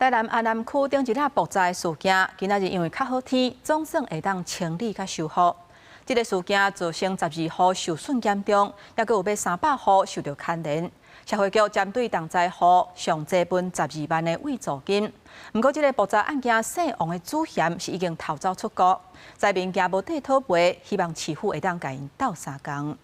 台南安南區頂一仔爆災事件，今仔日因為較好天，總算會當清理佮修復。這个事件造成十二戶受損嚴重，猶閣有欲300戶受著牽連。社會局針對重災戶上濟分十二萬的慰助金。毋過，這个爆災案件姓王的主嫌是已經逃走出國，災民驚無地討賠，希望市府會當共𪜶鬥相共。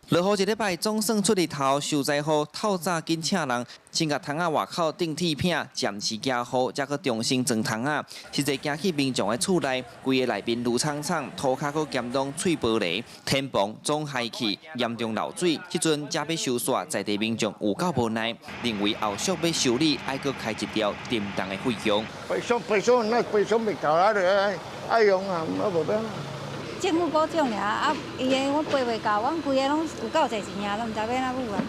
落雨一禮拜，總算出日頭，受災戶透早緊請人，先共窗仔外口釘鐵片，暫時遮雨，才閣重新裝窗仔。實際行去民眾的厝內，規个內面滷氅氅，塗跤閣兼攏碎玻璃，天棚總害去，嚴重漏水。這陣才欲修缮，在地民眾有夠無奈，認為後續欲修理，愛閣開一條沉重的費用。賠償賠償，那賠償袂夠啊！就愛用啊，啊無變。政府補助爾，啊，伊的阮賠袂夠，阮規个攏有夠濟錢啊，攏毋知欲按怎付啊。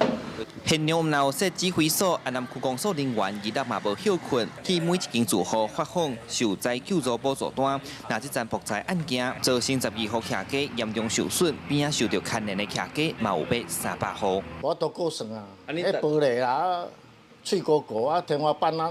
現場毋但有設指揮所，安南區公所人員日日嘛無歇睏，去每一間住戶發放受災救助補助單。若這樁爆災案件造成十二戶徛家嚴重受損，邊仔受著牽連的徛家嘛有欲300戶。無法度估算啊，彼玻璃啦、碎糊糊啊、天花板啊，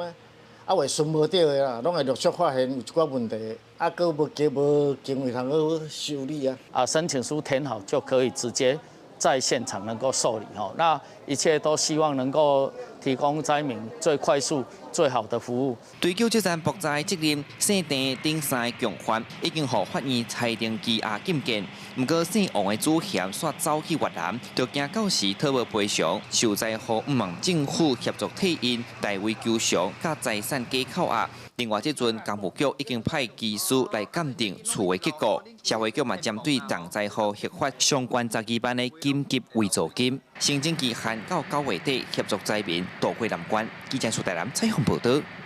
啊會順無著的啦，攏會陸續發現有一寡問題，啊，閣無加無經費通去修理啊。啊，申請書填好就可以直接在現場能夠受理吼，那一切都希望能夠提供災民最快速、最好的服務。追究這樁爆災責任，姓鄭等三个共犯已經予法院裁定羈押禁見。毋過姓王的主嫌煞走去越南，就驚到時討無賠償，受災戶毋望政府協助替𪜶代為求償，佮財產假扣押。另外，這陣工務局已經派技師來鑑定厝的結構，社會局嘛針對重災戶核發相關十二萬的緊急慰助金，申請期限到9月底，協助災民渡過難關。記者蘇台南採訪報導。